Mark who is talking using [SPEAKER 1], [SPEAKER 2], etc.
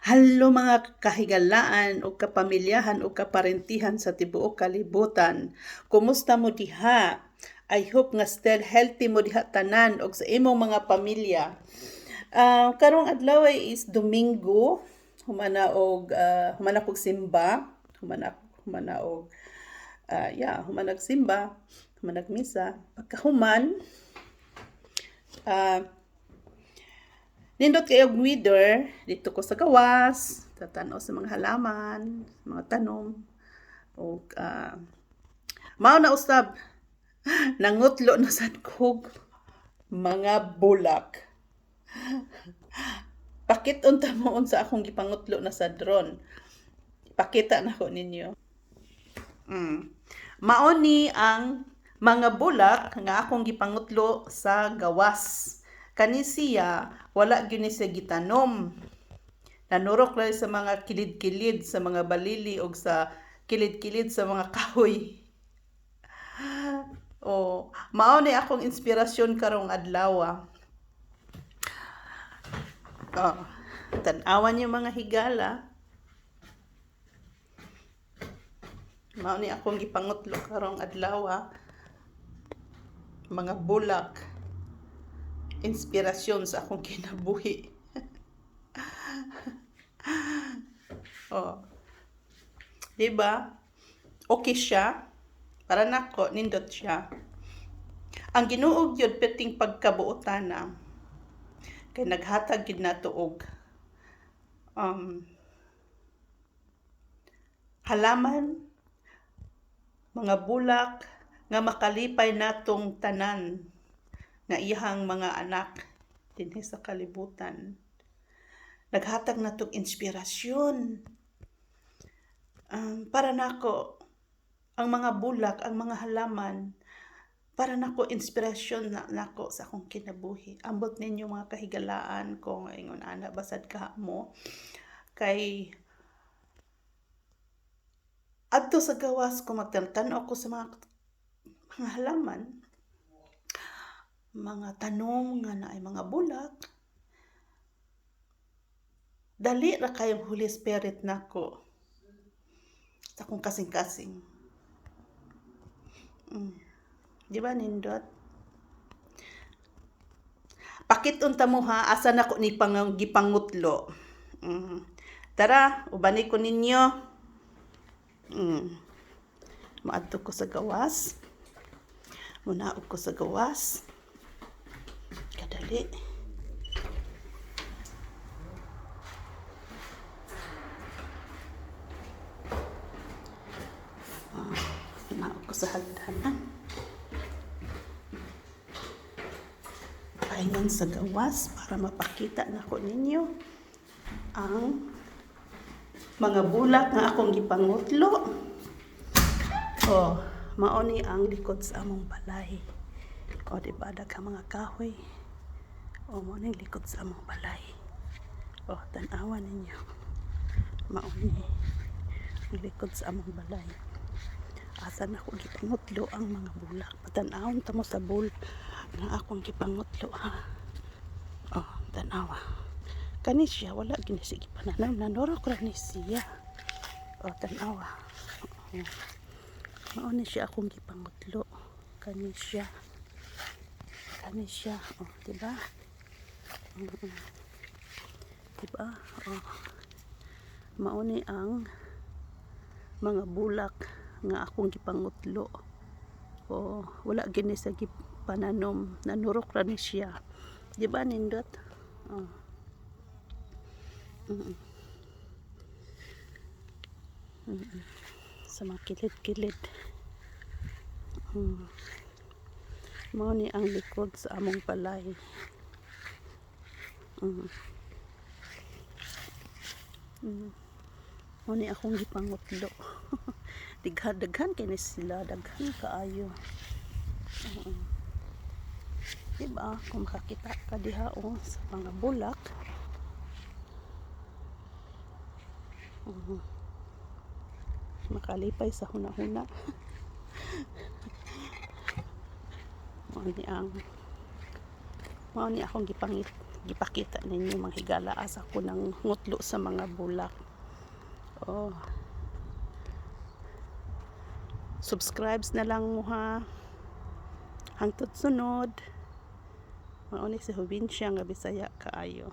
[SPEAKER 1] Hello, mga kahigalaan o kapamilyahan o kaparentihan sa tibuok kalibutan. Kumusta mo diha? I hope nga still healthy mo diha tanan og sa imong mga pamilya. Karong adlaw ay is Domingo, humana og humana kog simba, humana humana og yeah, humana og simba, humana og misa. Pagkahuman, nindot kaayo og weather didto ko sa gawas, tatan-aw sa mga halaman, mga tanom ug mao na usab nangutlo na sad kog mga bulak. Pakit-on ta mo unsa akong gipangutlo na sa drone. Pakita nako ninyo. Mao ni ang mga bulak nga akong gipangutlo sa gawas. Kani siya wala gyud ni siya gitanom. Nanurok ra sa mga kilid-kilid sa mga balili og sa kilid-kilid sa mga kahoy. Oh, mao ni akong inspirasyon karong adlaw. Oh, tan-awan niyo, mga higala. Mao ni akong gipangutlo karong adlaw. Mga bulak. Inspirasyon sa akong kinabuhi. Oh. Diba? Okay siya. Para nako, nindot siya. Ang Ginoo gyud perting pagkabuotana. Kay naghatag gyud nato og halaman, mga bulak nga makalipay natong tanan nga iyahang mga anak dinhi sa kalibutan. Naghatag natong inspirasyon. Para nako ang mga bulak, ang mga halaman, para nako inspirasyon na nako sa akong kinabuhi. Ambot ninyo, mga kahigalaan, kung ingon ana basad ka mo kay adto sa gawas ko, magtan-tan-aw ko sa mga halaman, mga tanom nga naay mga bulak, dali ra kayong Holy Spirit nako sa akong kasing-kasing. Di ba nindot? Pakit-on ta mo ha, asa nako ni gipangutlo. Tara, ubani ko ninyo. Maadto ko sa gawas. Munaog ko sa gawas. Kadali. Munaog ko sa hagdanan. Paingon sa gawas para mapakita nako ninyo ang mga bulak nga akong gipangutlo. Oh, mao ni ang likod sa among balay. O, di ba daghang mga kahoy? O, mao ni likod sa among balay. O, tan-awa ninyo. Mao ni ang likod sa among balay. Asa nako gipangutlo ang mga bulak. Patan-awon ta mo sa bul nga akong gipangutlo ha. Oh, tan-awa. Kani siya wala gini siya gipananam, nanorok ra ni siya. Oh, tan-awa. Oh. Mao ni siya akong gipangutlo. Kani siya. Kani siya. Oh, di ba? Di ba? Oh. Mao ni ang mga bulak nga akong gipangutlo. Oh, wala gini sa gipananom, nanurok ra ni siya. Di ba nindot? Oh. Sa mga kilid-kilid. Mao ni ang likod sa among balay. Mao ni akong gipangutlo. Daghan daghan kay ni sila, daghan kaayo. Oo. Diba? Kung makakita ka diha oh, sa mga bulak. Makalipay sa huna-huna. Mao ni ang mao ni akong gipangit gipakita ninyo, mga higala, asa ko nang ngutlo sa mga bulak. Oh. Subscribes na lang mo ha. Hangtod sunod. Mao ni si Hubinsya nga Bisaya kaayo.